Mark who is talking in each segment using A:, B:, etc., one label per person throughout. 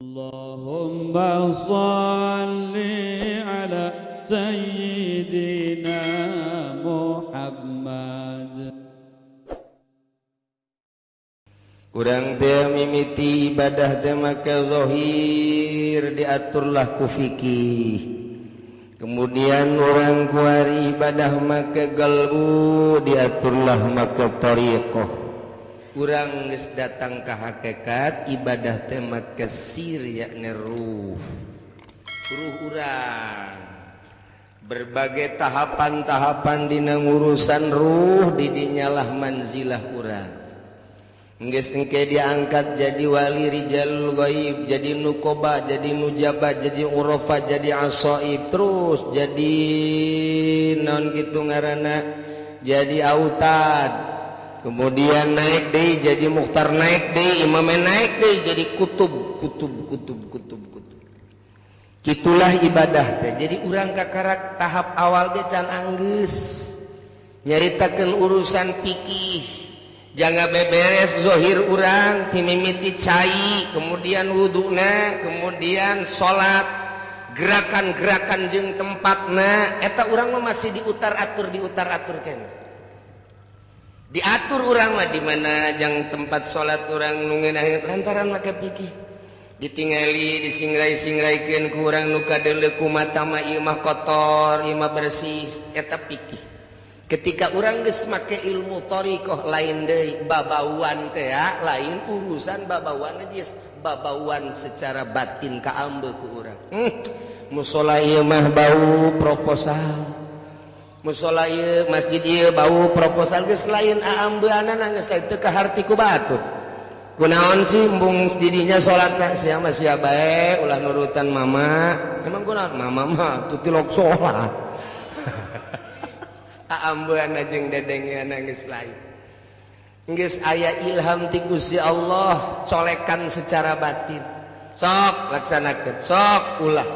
A: اللهم صل على سيدنا محمد.
B: Urang teh mimiti ibadah teh maka zahir diaturlah ku fikih. Kemudian orang kuari ibadah maka galbu diaturlah maka tariqah. Urang geus datang ka hakikat ibadah teh maka sir yakni ruh. Ruh urang berbagai tahapan-tahapan dina ngurusan ruh didinyalah manzilah urang. Geus engke diangkat jadi wali rijal ghaib, jadi nukoba, jadi nujaba, jadi urafa, jadi asaib, terus jadi non kitu ngaranna, jadi autad. Kemudian naik deui jadi mukhtar, naik deui imam, naik deui jadi kutub, kutub, kutub, kutub, kutub. Kitulah ibadah teh. Jadi urang kakarak tahap awal ge can anggeus nyaritakeun urusan fikih. Jangan beberes zohir urang timimiti cai, kemudian wuduna, kemudian salat, gerakan-gerakan jeung tempatna eta urang mah masih diutar atur, diutar atur keneh. Diatur urang mah di mana jang tempat salat urang nu ngeunah lantaran make fikih. Ditingali disingrai-singraikeun ku urang nu kadeuleu ku mata mah ieu mah kotor, ieu mah bersih, eta fikih. Ketika urang geus make ilmu thariqah lain deui babauan teh ya, lain urusan babauan geus babauan secara batin kaambe ku urang. Musala ieu mah bau proposal. Musala ieu masjid ieu bau proposal geus lain aambeanana geus lain teu kaharti ku batur. Kunaon sih embung didinya salatna sia mah sia bae ulah nurutan mama. Emang kunaon mama mah teu tilok salat. Aambean jeung dedengean geus lain. Geus aya ilham ti Gusti Allah colekan secara batin. Sok laksanakeun, sok ulah.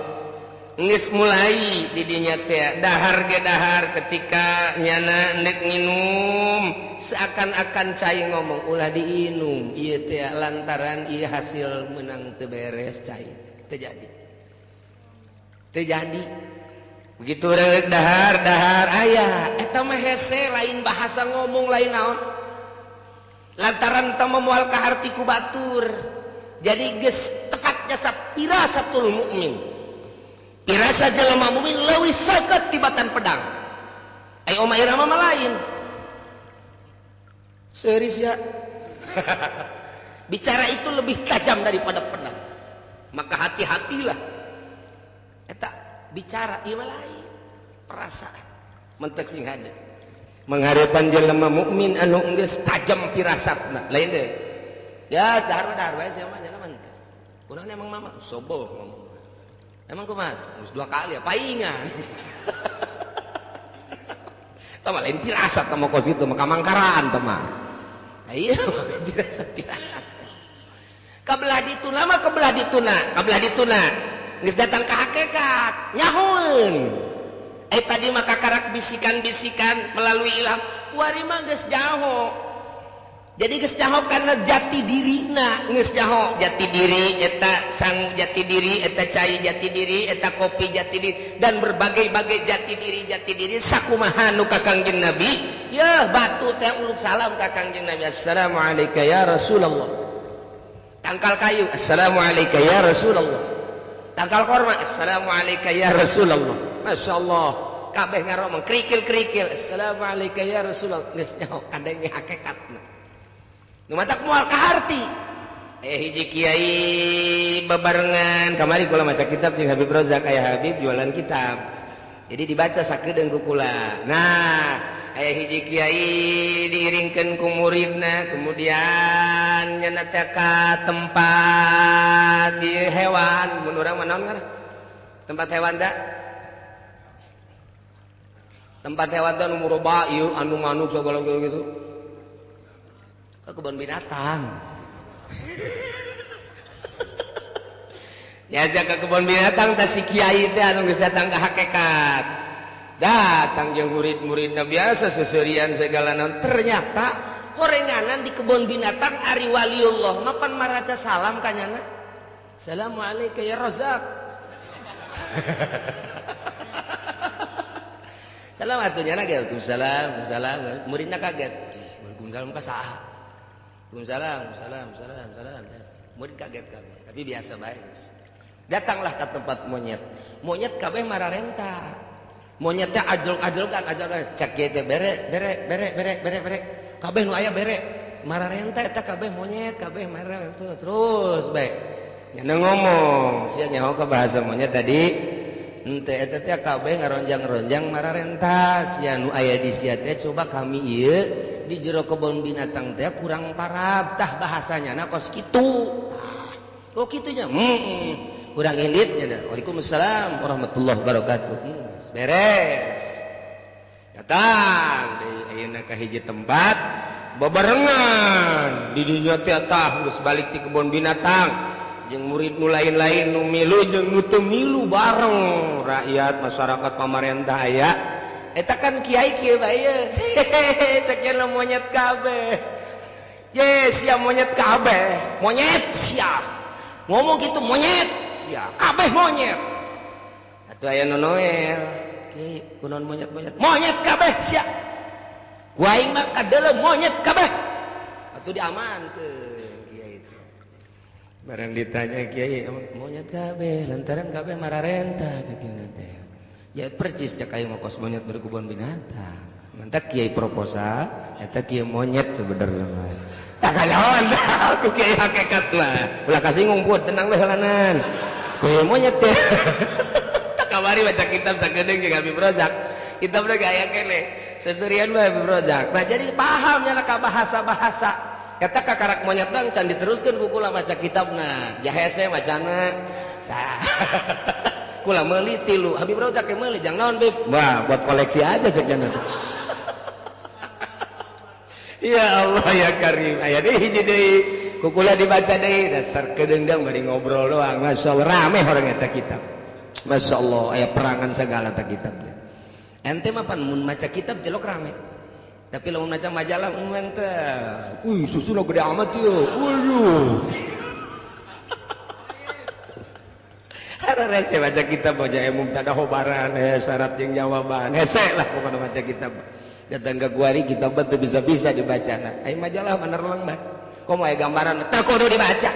B: Geus mulai didinya teh dahar ge dahar ketika nyana ndek nginum seakan-akan cai ngomong ulah diinum ieu teh lantaran ieu hasil menang teu beres cai teu jadi. Teu jadi. Begitu rek dahar dahar aya eta mah hese lain bahasa ngomong lain naon lantaran teu moal kaharti ku batur. Jadi geus tepat jasa pirasatul mukmin, pirasa jelema mukmin leuwih saket tibatan pedang. Ai Oma Irama mah lain serius ya. Bicara itu lebih tajam daripada pedang, maka hati-hatilah eta bicara ieu mah lain perasaan mentek sing hade menghadapan jelema mukmin anu geus tajam pirasatna lain deui. Ya dahar dahar wae sia mah nya mah teu kunaon emang mama soboh ngomong emang kumaha geus dua kali ya paingan. Tah mah lain pirasat tah mah kos kitu mah kamangkaraan tah mah. Ieu pirasat pirasat kabelah dituna mah kabelah dituna kabelah dituna geus datang ka hakikat nyahoeun. Tadi mah kakarak bisikan-bisikan melalui ilham kuari mah geus jaho. Jadi geus jaho karena jati dirina geus jaho jati diri eta sangu jati diri eta cai jati diri eta kopi jati diri dan berbagai-bagai jati diri sakumaha nu ka Kangjeng Nabi. Ya batu teh uluk salam ka Kangjeng Nabi, assalamualaikum ya Rasulullah. Tangkal kayu assalamualaikum ya Rasulullah. Tangkal korma assalamualaikum ya Rasulullah. Masya Allah kabeh ngaromong kerikil-kerikil assalamualaikum ya Rasulullah. Geus nyaho kadenge hakikatna nu matak moal kaharti. Hiji kiai bebarengan kamari kula maca kitab jeung Habib Rozak, aya Habib jualan kitab jadi dibaca sakedeung ku kula. Nah aya hiji kiai diiringkeun ku muridna kemudian nya teh ka tempat di hewan mun urang mah naon ngaran tempat hewan da tempat hewan teh nu muroba ieu anu manuk sagala gitu ke kebun binatang. Ya ke kebun binatang teh si kiai teh anu geus datang ka hakikat datang jeung murid-muridna biasa seserian segala naon. Ternyata horenganan di kebun binatang ari waliullah mapan maraca salam kanyana. Assalamualaikum ya Razak. Salam atuh nya lagi waalaikumsalam, salam. Muridna kaget. Waalaikumsalam ka saha? Waalaikumsalam, salam, salam, salam. Murid kaget kabeh, tapi biasa bae. Datanglah ke tempat monyet. Monyet kabeh mararenta. Monyetnya ajrok-ajrokan, ajrokan. Cek kieu teh bere, bere, bere, bere, bere, bere. Kabeh nu aya bere. Mararenta eta kabeh monyet, kabeh mararenta terus bae. Nya ngomong, sia nyaho ka bahasa monyet tadi. Ente eta teh kabeh ngaronjang-ronjang mararenta sia nu aya di sia teh coba kami ieu di jero kebon binatang teh kurang parab tah bahasanya na kos kitu. Oh kitu nya. Kurang indit nya. Waalaikumsalam warahmatullahi wabarakatuh. Beres. Datang deui ayeuna ka hiji tempat bebarengan di dinya teh tah geus balik ti kebon binatang. Jeung murid nu lain-lain nu milu jeung nu teu milu bareng rakyat masyarakat pamarentah aya eta kan kiai kieu bae hehehe cek nya monyet kabeh ye sia monyet kabeh monyet sia ngomong kitu monyet sia kabeh monyet atuh aya nu noel kiai kunaon monyet-monyet monyet kabeh sia ku aing mah kadeuleu monyet kabeh atuh diamankeun. Barang ditanya kiai monyet kabeh lantaran kabeh mararenta cek teh. Ya percis cek aing mah kos monyet berkebun binatang. Mantak kiai proposal eta kiai monyet sebenarnya mah. Tak kalawan aku kiai hakikat mah. Ulah kasinggung put tenang we heulanan. Kiai monyet teh. Tak kamari baca kitab sakedeung jeung Habib Rozak. Kitabna gaya keneh. Seserian mah Habib Rozak. Nah jadi paham nya ka bahasa-bahasa. Kata kakarak monyet dang can diteruskeun ku kula maca kitabna jahese macana tah kula meuli tilu Habib Rozak ge meuli jang naon Bib wah buat koleksi aja cek jangan. Ya Allah ya Karim aya deui hiji deui ku kula dibaca deui dasar kedeung bari ngobrol doang masyaallah rame orang eta kitab masyaallah aya perangan segala ta kitab teh ente mah pan mun maca kitab jelok rame. Tapi lamun maca majalah mantap. Wih, susuna gede amat ieu. Waduh. Hararese baca kitab baca mubtada khobaran, syarat jeung jawaban. Hese lah pokona maca kitab. Datang ke kuari kitab teu bisa-bisa dibacana. Ai majalah mah nerleng mah. Komo aya gambaran teu kudu dibaca.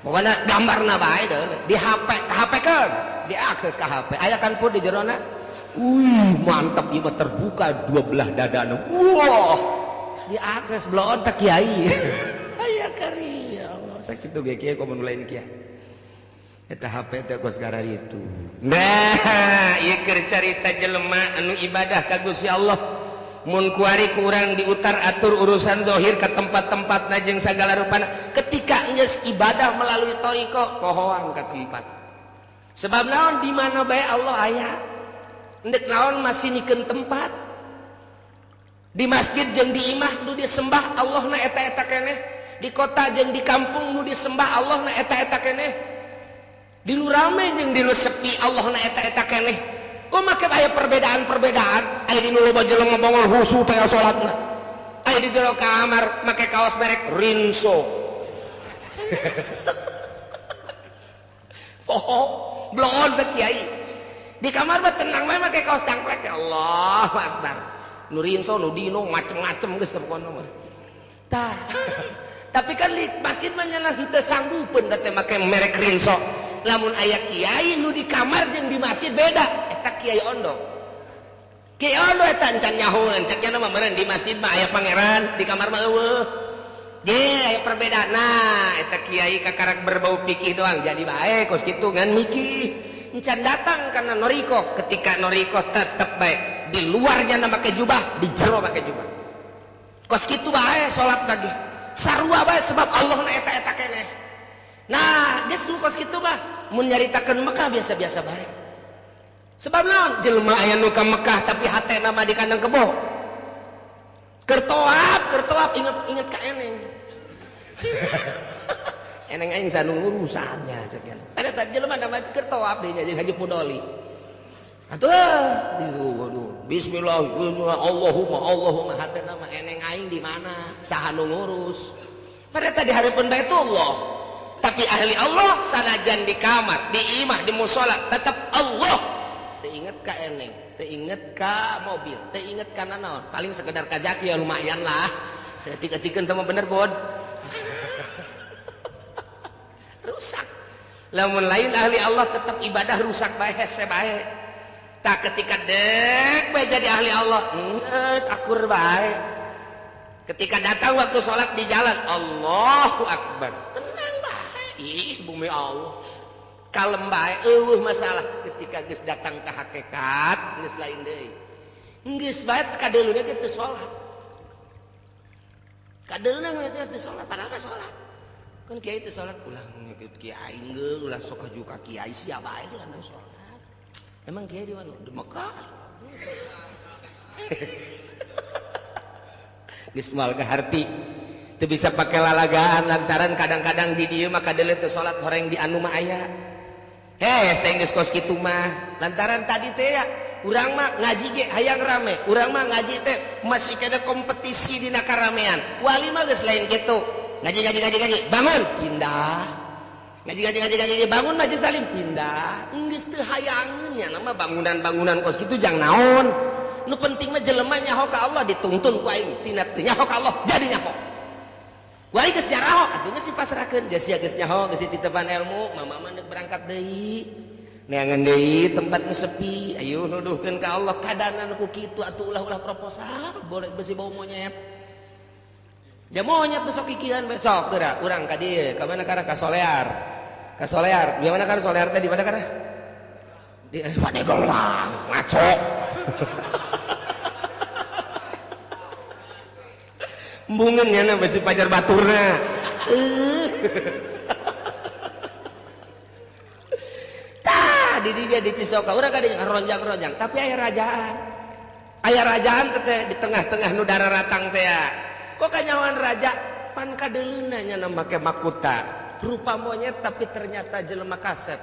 B: Pokona gambarna bae deui di HP, ka HP keun, diakses ka HP. Aya kan pun di jerona. Wih, mantap ieu mah terbuka dua belah dadana. Wah, diakses bloon teh kiai. Aya kari ya Allah, sakitu ge kiai komo nu lain kiai. Eta HP teh kos itu. Nah, ieu keur carita jelema anu ibadah ka Gusti Allah. Mun kuari kurang diutar atur urusan zahir ka tempat-tempatna jeung sagala rupana. Ketika geus ibadah melalui thariqah, pohoan ka tempat. Sebab naon di mana bae Allah aya. Ndek naon masih nikeun tempat di masjid jeung di imah nu disembah Allah na eta-eta keneh, di kota jeung di kampung nu disembah Allah na eta-eta keneh, di nu rame jeung di nu sepi Allah na eta-eta keneh. Kok make aya perbedaan-perbedaan? Aya di nu loba jelema bongol husu teh salatna, aya di jero kamar make kaos merek Rinso. Poho bloon teh kiai. Di kamar mah tenang mah make kaos cangklek ya Allah akbar. Nu Rinso nu Dino macem-macem geus teh pokona mah. Tah. Tapi kan di masjid mah nya henteu sanggupeun teh make merek Rinso. Lamun aya kiai nu di kamar jeung di masjid beda, eta kiai ondo. Kiai ondo eta encan nyahoeun, cek nya mah meureun di masjid mah aya pangeran, di kamar mah eueuh. Ge aya perbedaan. Nah, eta kiai kakarak berbau pikih doang jadi bae kos kitu ngan mikih. Encan datang karena noriko, ketika noriko tetep baik di luarnya na make jubah, di jero make jubah. Kos kitu bae salat lagi. Sarua bae sebab Allah na eta-eta keneh. Nah, geus kos kitu mah mun nyaritakeun Mekah biasa-biasa bae. Sebab naon jelema aya nu ka Mekah tapi hatena mah di kandang kebo. Kertoap, inget-inget ka eneng. Eneng aing sanu urusannya cek nya. Ada tak jelema da keur tawaf deui nya jeung Haji Pudoli. Atuh waduh bismillah Allahumma Allahumma hatena mah eneng aing di mana saha nu ngurus. Pada tadi hareupeun Baitullah. Tapi ahli Allah sanajan di kamar, di imah, di musola tetap Allah. Teu inget ka eneng, teu inget ka mobil, teu inget ka nanaon. Paling sekedar ka zaki ya lumayan lah. Saeutik-eutikeun teh mah bener bod. Rusak. Lamun lain ahli Allah tetap ibadah rusak bae hese bae. Tak ketika dek bae jadi ahli Allah, geus akur bae. Ketika datang waktu sholat di jalan, Allahu Akbar. Tenang bae. Ih, bumi Allah. Kalem bae, eueuh masalah. Ketika geus datang ke hakikat, geus lain deui. Geus bae kadeuleuna ge teu salat. Kadeuleuna ge teu salat, padahal mah salat. Kan kiai teu salat, ulah ngikut kiai geus, ulah sok aju ka kiai sia bae ulah salat. Emang kiai di mana? Di Mekah. Geus moal kaharti. Teu bisa pake lalagaan lantaran kadang-kadang di dieu mah kadeuleu teu salat horeng di anu mah aya. Heh, geus kos kitu mah. Lantaran tadi teh ya, urang mah ngaji ge hayang rame, urang mah ngaji teh masih kena kompetisi dina karamean. Wali mah geus lain kitu. Ngaji ngaji ngaji ngaji, bangun, pindah. Ngaji ngaji ngaji ngaji, bangun majelis salim, pindah. Geus teu hayangeun nya nama bangunan-bangunan kos kitu jang naon. Nu penting mah jelema nyaho ka Allah dituntun ku aing, tina teu nyaho ka Allah jadi nyaho. Ku aing geus nyaraho atuh geus dipasrahkeun, geus sia geus nyaho, geus dititepan ilmu, mama mah deuk berangkat deui. Neangan deui tempat nu sepi, ayo nuduhkeun ka Allah kadanan ku kitu atuh ulah-ulah proposal, boleh besi bau monyet. Ja monyet nu sok kikieuan besok geura urang ka dieu, ka mana kana ka Solear. Ka Solear, di mana kana Solear teh di mana kana? Di Pandeglang, ngaco. Embungeun nya na besi pajar baturna. Tah di dieu di Cisoka urang ka dieu ronjang-ronjang, tapi aya rajaan. Aya rajaan teh di tengah-tengah nu dararatang teh ya. Kok kanyawan raja pan kadeuleuna nya make makuta. Rupa monyet tapi ternyata jelema kasep.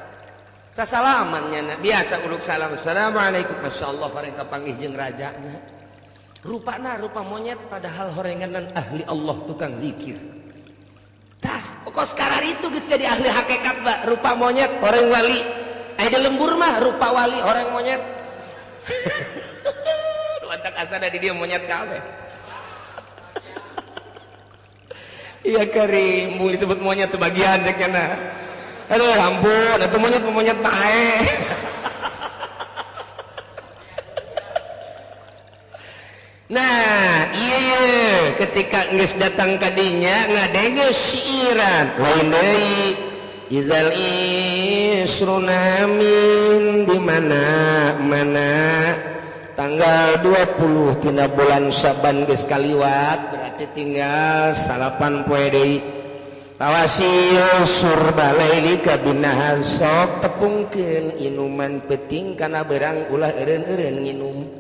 B: Sasalaman nya biasa uluk salam. Assalamualaikum. Masyaallah bareng kapanggih jeung rajana. Rupana rupa monyet padahal horenganan ahli Allah tukang zikir. Tah, pokok sekarang itu geus jadi ahli hakikat ba, rupa monyet horeng wali. Aya di lembur mah rupa wali horeng monyet. Duantak asana di dieu monyet kabeh. Iya karim, mung disebut monyet sebagian cek cenah. Aduh ampun, atuh monyet monyet bae. Nah, iya ketika geus datang ka dinya ngadenge siiran lain deui idzal isruna min di mana mana tanggal 20 tina bulan Syaban geus kaliwat berarti tinggal 9 poe deui. Tawasi surbalaili kabinahan sok tepungkeun inuman peuting kana berang ulah eureun-eureun nginum.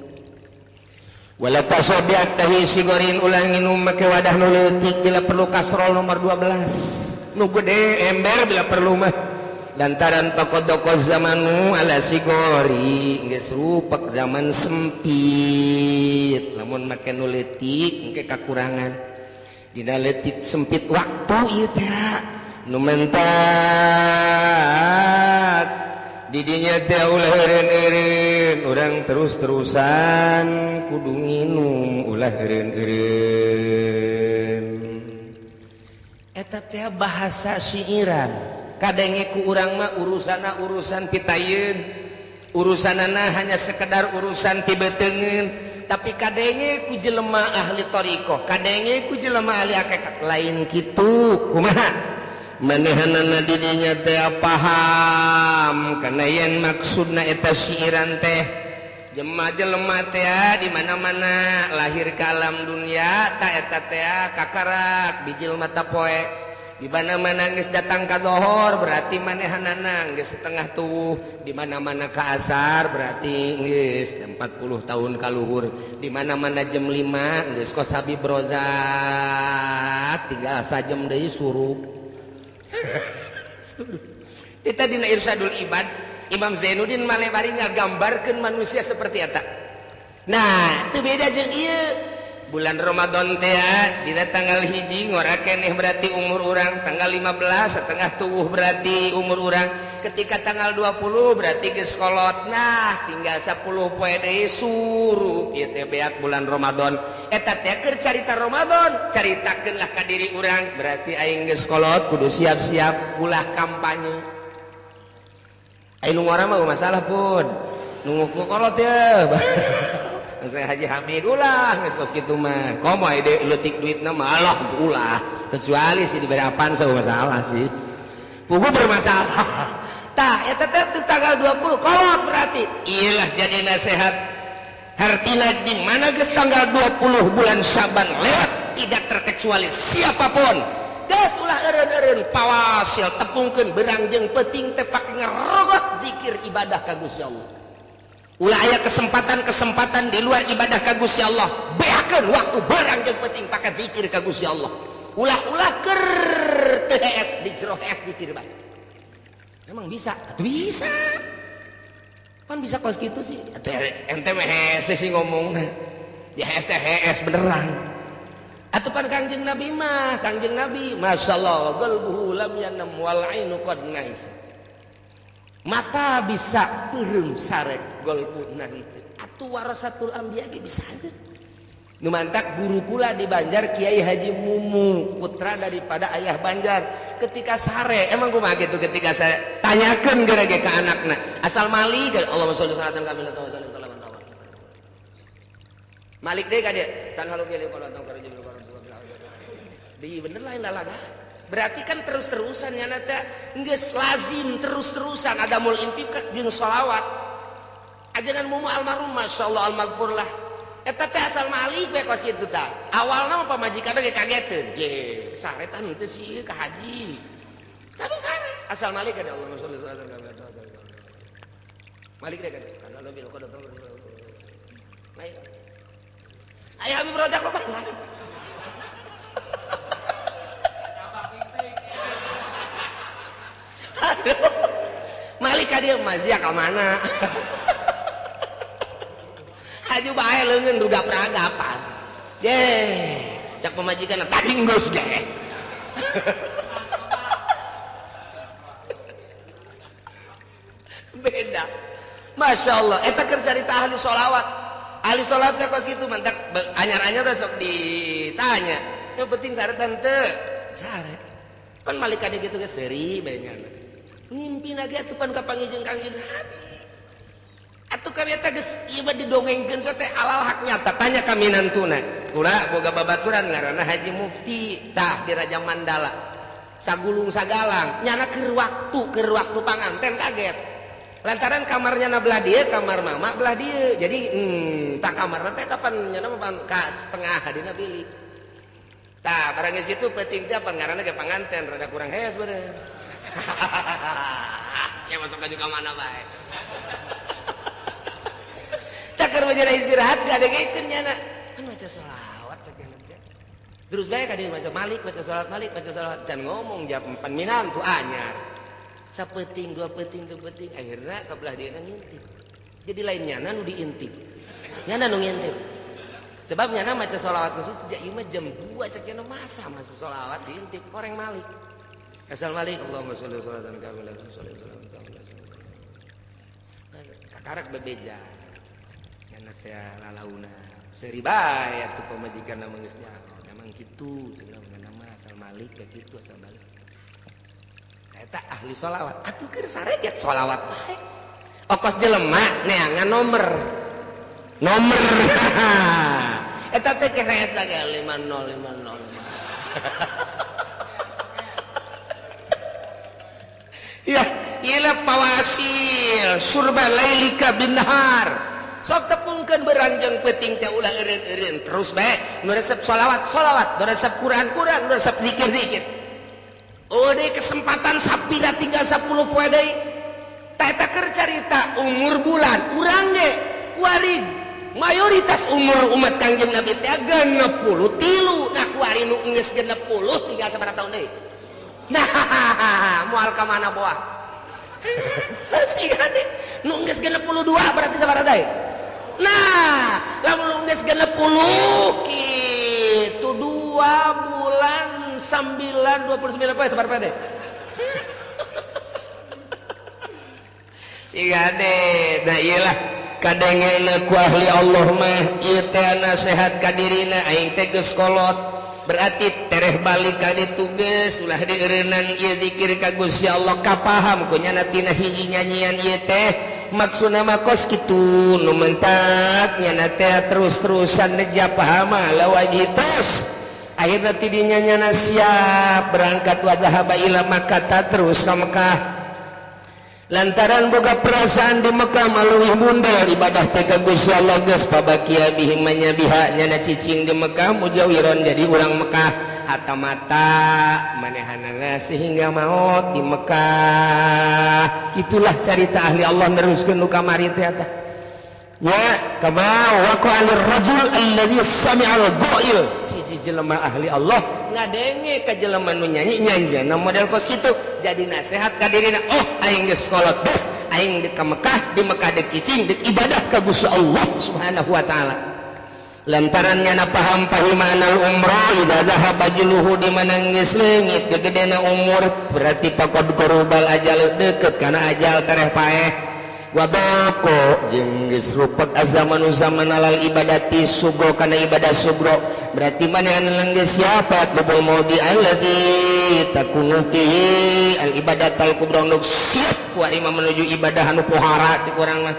B: Wala tasobiat dahi sigorin ulah nginum make wadah nu leutik bila perlu kasrol nomor 12 nu gede ember bila perlu mah lantaran toko-toko zamanu ala sigori geus rupek zaman sempit lamun make nu leutik engke kakurangan dina leutik sempit waktu ieu teh nu mentak didinya teh ulah eureun-eureun urang terus-terusan kudu nginum ulah eureun-eureun eta teh bahasa siiran kadenge ku urang mah urusana urusan pitayeun urusanana hanya sekedar urusan pibeuteungeun tapi kadenge ku jelema ahli thariqah kadenge ku jelema ahli hakikat lain kitu kumaha manehanana didinya teh paham karena yen maksudna eta siiran teh jelema-jelema teh di mana-mana lahir ka alam dunia ta eta teh kakarak bijil mata poe di mana-mana geus datang ka dohor berarti manehanana geus setengah tuwuh di mana-mana ka asar berarti geus 40 tahun ka luhur di mana-mana jam 5 geus kos Habib Rozak tinggal sajam deui surup. Kita dina Irsyadul Ibad Imam Zainuddin Malebari ngagambarkeun manusia seperti eta. Nah, itu beda jeung ieu. Bulan Ramadan teh dina tanggal 1 ngora keneh berarti umur urang, tanggal 15 setengah tubuh berarti umur urang, ketika tanggal 20 berarti geus kolot. Nah tinggal 10 poe deui surup ieu teh beak bulan Ramadan. Eta teh keur carita Ramadan, caritakeun lah ka diri urang, berarti aing geus kolot kudu siap-siap ulah kampanye. Aing nu ngora mah masalah pun nu kolot ya. Saya Haji Hamid ulah geus kos kitu mah. Komo ide leutik duitna mah Allah ulah. Kecuali sih diberi apaan saya masalah sih. Pugu bermasalah. Tah eta teh tanggal 20 kolot berarti. Iyalah jadi nasihat. Hartina di mana geus tanggal 20 bulan Syaban lewat tidak terkecuali siapapun. Geus ulah eureun-eureun pawasil tepungkeun berang jeung peuting teh pake ngerogot zikir ibadah ka Gusti Allah. Ulah aya kesempatan-kesempatan di luar ibadah ka Gusti Allah, beakeun waktu barang jeung penting pake zikir ka Gusti Allah. Ulah-ulah keur teu hees di jero hees zikir bae. Emang bisa? Atuh bisa. Pan bisa kos kitu sih. Atuh ente mah hese sih ngomongna. Di hees teh hees beneran. Atuh pan Kangjeng Nabi mah, Kangjeng Nabi masyaallah qalbuhu lam yanam wal ainu qad nais. Mata bisa peureum sarek golpuna henteu. Atuh warasatul anbiya ge bisa aja. Nu mantak guru kula di Banjar Kiai Haji Mumu, putra daripada ayah Banjar. Ketika sare, emang kumaha kitu ketika saya tanyakeun geura ge ka anakna. Asal malik, Allahumma sholli salatan kamilatan wa sallim salaman. Malik deui ka dieu, tan halu pilih kalau tong karujul kalau di bener lain lalaga. Berarti kan terus-terusan ya nata geus lazim terus-terusan ada mul intifak jeung sholawat. Ajaran Mumu almarhum masyaallah almaghfurlah. Eta teh asal malik we kos kitu tah. Awalna mah pamajikan ge kageteun. Je, sare tah henteu sih ka haji. Tapi sare asal malik ada Allahumma sholli ala Malik deh kan. Kana bil qadar. Lain. Aya Habib Rozak mah lain. Aduh. Malik ka dieu mazia ka mana? Haju bae leungeun rugap-ragapan. Deh, cak pamajikan tadi geus deh. Beda. Masya Allah, eta keur carita ahli sholawat. Ahli sholawat teh kos kitu mantak anyar-anyar besok ditanya. Yang penting sare tante. Sare. Pan malik ka dieu kitu ge seuri bae nyana. Ngimpi lagi atuh pan kapanggih jeung Kangjeng Nabi. Atuh kami eta geus ieu mah didongengkeun teh alal hak nyata. Tanya kami nantuna. Kula boga babaturan ngaranna Haji Mufti tah di Raja Mandala. Sagulung sagalang nyana keur waktu panganten kaget. Lantaran kamarnya na belah dieu, kamar mama belah dieu. Jadi tah kamarna teh kapan nyana mah ka setengah dina bilik. Tah barang geus kitu peuting teh pan ngaranna ge panganten rada kurang hees bener. Sia masuk ka ka mana bae. Takar bajara istirahat ngadengekeun nyana. Kan maca sholawat cek teh. Terus bae ka dieu maca malik, maca sholawat malik, maca sholawat can ngomong jam 4 minang tuh anyar. Sapeuting, dua peuting, tilu peuting akhirna ka belah dieu ngintip. Jadi lain nyana nu diintip. Nyana nu ngintip. Sebab nyana maca sholawat geus teh ieu mah jam 2 cek nyana masa maca sholawat diintip koreng malik. Asal malik Allahumma sholli sholatan kamilatan sholli sholatan kamilatan. Kakarak bebeja. Nyana teh lalauna. Seuri bae atuh pamajikan mah geus nyaho. Emang kitu cenah mah asal malik ya kitu asal malik. Eta ahli sholawat. Atuh keur sareget sholawat bae. Okos jelema neangan nomor. Nomor. Eta teh keres da ge 5050. Ya, ilah pawasil surba lailika binahar. Sok tepungkeun beranjang peuting teh ulah eureun-eureun terus bae nu resep sholawat sholawat, nu resep Quran Quran, nu resep zikir zikir. Oh deui kesempatan sapira tinggal 10 poe deui. Tah eta keur carita umur bulan urang ge kuari mayoritas umur umat Kangjeng Nabi teh 63. Nah kuari nu geus 60 tinggal sabaraha tahun deui. Nah, moal ka mana boah? Siga teh nu geus 62 berarti sabaraha deui? Nah, lamun nu geus 60 kieu 2 bulan 9 29 poe sabar pede. Siga deh, nah iyalah kadengena ku ahli Allah mah ieu teh nasehat ka dirina aing teh geus kolot berarti tereh balik ka ditu geus ulah dieureunnan ieu zikir ka Gusti Allah kapaham ku nyana tina hiji nyanyian ieu teh maksudna mah kos kitu nu mentak nyana teh terus-terusan neja pahama lawajih terus akhirna ti dinya nyana siap berangkat wa dhahaba ila Makkah terus ka Mekah lantaran boga perasaan di Mekah maluih bundel ibadah teh ka Gusti Allah geus pabakia bihim manya biha nyana cicing di Mekah mujawiron jadi urang Mekah hatta mata manehanana sehingga maot di Mekah. Itulah carita ahli Allah neruskeun nu kamari teh eta ya kama waqa'a lirrajul allazi sami'a al-ghail hiji jelema ahli Allah ngadenge ka jelema nu nyanyi nyanyian model kos kitu jadi nasehat ka dirina oh aing geus kolot geus aing deuk ka Mekah di Mekah deuk cicing deuk ibadah ka Gusti Allah Subhanahu wa taala lantaran nyana paham pahimanal umroh idza dhahaba juluhu di mana geus leungit gegedena umur berarti paqad qarubal ajal deukeut kana ajal tereh paeh wadoko jeung geus rupet azamanu zaman alal ibadati sugro kana ibadah sugro berarti manehna geus siapa betul maudi allazi takunu fihi al ibadatal kubra nu siap ku ari menuju ibadah anu pohara cek urang mah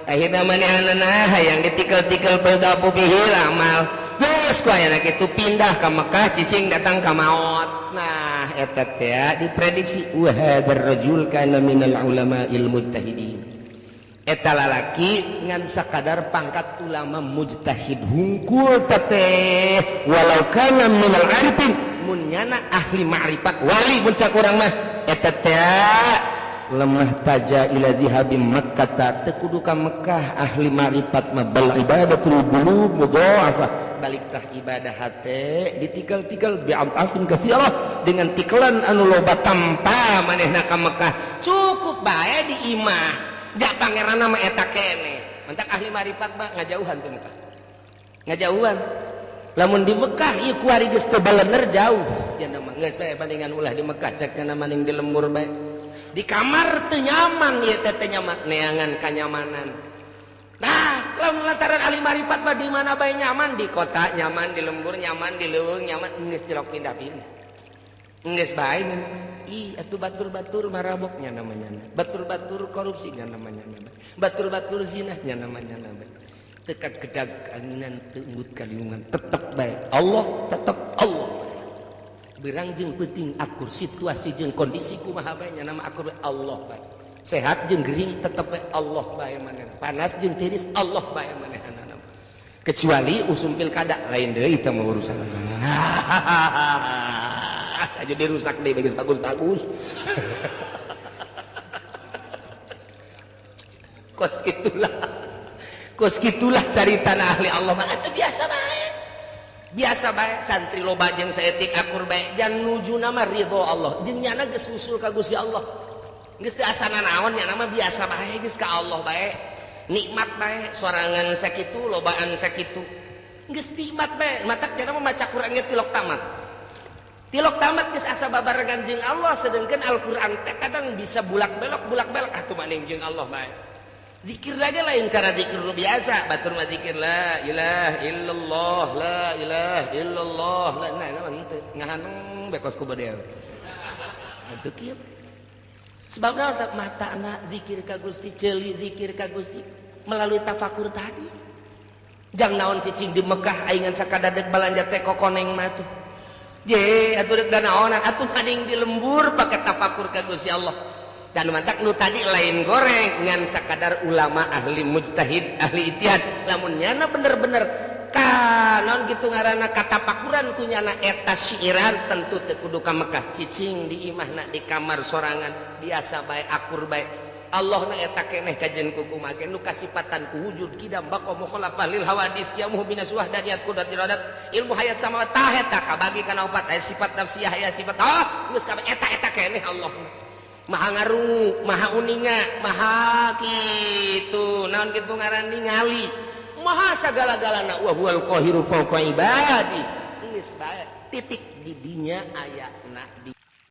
B: akhirna manehna hayang ditikel-tikel berdapu bihi amal geus ku aya kitu pindah ka Mekah cicing datang ka maot nah eta teh diprediksi wa hadzal rajul kana minal ulama'il mujtahidin eta lalaki ngan sakadar pangkat ulama mujtahid hungkul teteh walau kana minal arifin mun nyana ahli ma'rifat wali mun cak urang mah eta teh lemah taja ila dhihabi Makkah teu kudu ka Mekah ahli ma'rifat mah bal ibadatul qulub mudha'afah balik tah ibadah hate ditikel-tikel bi'afin katsirah dengan tikelan anu loba tanpa manehna ka Mekah cukup bae di imah jak pangeran nama eta kene mentak ahli marifat mah ngajauhan ti Mekah ngajauhan lamun di Mekah ieu kuari geus teu balener jauh nya mah geus bae bandingan ulah di Mekah cek nya maning di lembur bae di kamar teu nyaman ieu teh teu nyaman neangan kanyamanan nah lamun lantaran ahli marifat mah di mana bae nyaman di kota nyaman di lembur nyaman di leuweung nyaman geus tilok pindah-pindah geus bae ih atuh batur-batur maraboknya namanya batur-batur korupsinya namanya batur-batur zinahnya namanya teka gedag anginan teu kaliungan tetep bae Allah tetep Allah berang jeung peuting akur situasi jeung kondisi kumaha bae nya nama akur Allah bae sehat jeung gering tetep bae Allah bae manehna panas jeung tiris Allah bae manehna kecuali usum pilkada lain deui teh mah urusan jadi rusak deh bagus bagus kos gitulah cari tanah ahli Allah mah itu biasa bae santri loba jeung saeutik akur bae jan nuju nama ridho Allah jeung nyana geus usul ka Gusti Allah geus teu asana naon nyana mah biasa bae geus ka Allah bae nikmat bae sorangan sakitu lobaan sakitu geus nikmat bae matak nyana mah maca Quran ge tilok tamat tilok tamat geus asa babarengan jeung Allah sedangkan Al-Qur'an teh kadang bisa bulak-belok atuh maning jeung Allah bae zikir lagi lain cara zikir nu biasa batur mah zikir la ilaha illallah la ilaha illallah la nah henteu ngahaneng bekos ku badeu atuh kieu sebabna matana zikir ka Gusti ceuli zikir ka Gusti melalui tafakur tadi jang naon cicing di Mekah aingan sakadar deuk balanja teh kokoneng mah tuh je atuh deuk danaonan atuh maning di lembur pake tafakur ka Gusti Allah dan mantak nu tadi lain goreng ngan sakadar ulama ahli mujtahid ahli ijtihad lamun nyana bener-bener ka naon kitu ngaranna katapakuran ku nyana eta siiran tentu teu kudu ka Mekah cicing di imahna di kamar sorangan biasa bae akur bae Allah na eta keneh kajen ku kumaha nu kasipatan ku wujud kidam baqa mukhalafah lil hawadis qiyamuhu binas wahdaniyat qudrat iradat ilmu hayat sama tah eta kabagi kana opat aya sifat nafsiyah aya sifat ah geus kabeh eta eta keneh Allah maha ngarungu maha uninga maha kitu naon kitu ngaran ningali maha sagala-galana wa huwal qahiru fawqa ibadi geus bae. Titik didinya ayana di